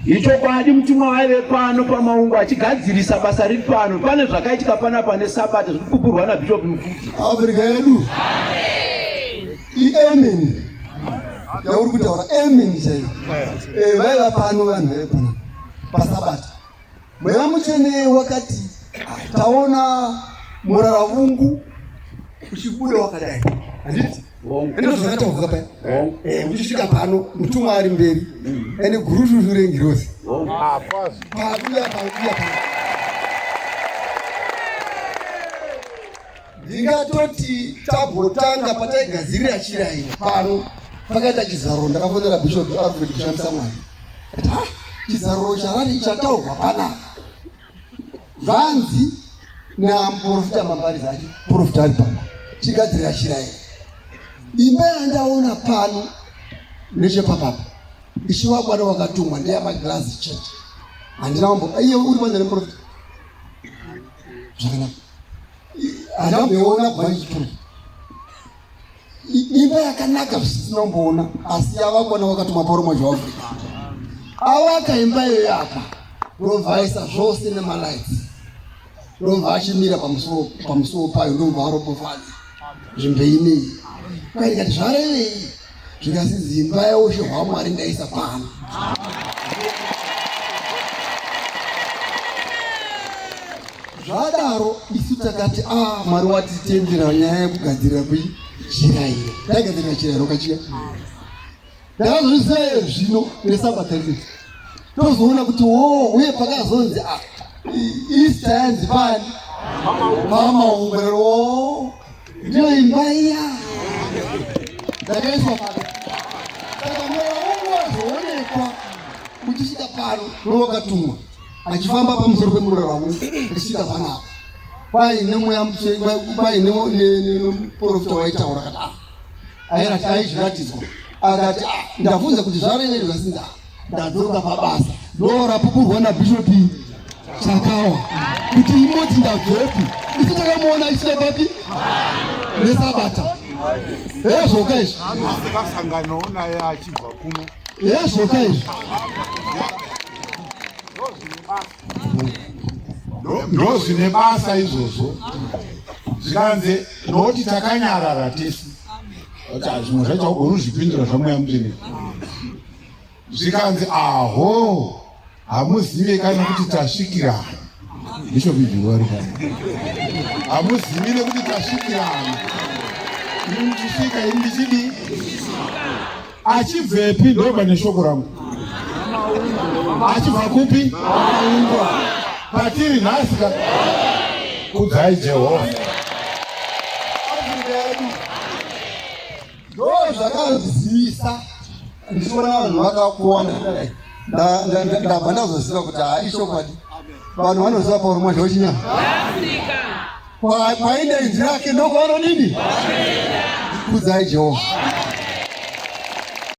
Ichokwadi mutumwa waive pano pamaungu achigadzirisa basa riri pano. Pane zvakaitika panapa nesabata zviri kupupurwa naBishop Mufudzi. Africa yedu iamen yauri kutaura amen chaiyo. Eh, vaiva pano vanhu vaiva pano pasabata. Mweya Mutsvene wakati taona muraravungu uchibuda wakadai, handiti? Ndizvo zvakataurwa paya. Eh, uchisvika pano mutumwa ari mberi ene gurusvusvu rengirozi pabuya pabuya pano. Ndingatoti tabotanga pataigadzirira chirayiro pano pakaita chizaruro ndakafonera Bishop Alfred kushandisa mwari ati ha chizaruro charari chataurwa panapa zvanzi namuprofita Mambariza achiprofita ari pano chigadzirira chirayiro imba yandaona pano nechepapapa ichivakwa newakatumwa ndeyamagirazi chete handina mambo iye uri panze nemuprofita zvakanaka handamboiona kubva ndichikura imba yakanaka zvisina kumboona asi yavakwa newakatumwa pauro mwazha waafrica avaka imba iyoyo apa ndobva aisa zvose nemalights ndobva achimira pamusuwo payo ndobva aropofadza nzvimbo inei kwaikati zvarevei zvikasi imba yeushe hwamwari ndaisa pano zvadaro isu takati a ah, mwari watitendera nyaya yekugadzirira kui chirayiro taigadzirira chirayiro kachiya ndakazozviziva iye zvino nesabata rino tozoona kuti wo uye pakazonzi ah, easter yanzi pani pamaungwerero ndiyo imba iya ndakaiswa pano saka mweya wangu wazoonekwa uchisvika pano nowakatumwa achifamba pamusoro pemurora wangu achisvika panapa paine mweya paine muprofita waitaura kati ah aizviratidzwa akati ah ndabvunza kuti zvarevei zvasinzi ah ndadzoka pabasa ndorapupurwa nabhishopi Chakawa kuti imoti ndabvepi isu takamuona achisvika papi nesabata hezvoka izvi akasanganawo naye achibva kuno hezvoka izvi ndozvine basa izvozvo zvikanzi nokuti takanyarara tese zvimwe zvacho haugoni kuzvipindura zvamweya mutsvene zvikanzi aho hamuzive kana kuti tasvikirana bishop ijuwari pano hamuzivi nekuti tasvikirana ini ndichisvika ini ndichidii achibvepi ndobva neshoko rangu achibva kupi patiri nhasi ka kudzai jehovha ndo zvakazivisa ndichiona vanhu vakakuwanda ndabva ndazoziva kuti haa ichokwadi vanhu vanoziva pauro mwazha wechinyama kwaenda inzwi rake ndokwaanodini kudzai jehovha.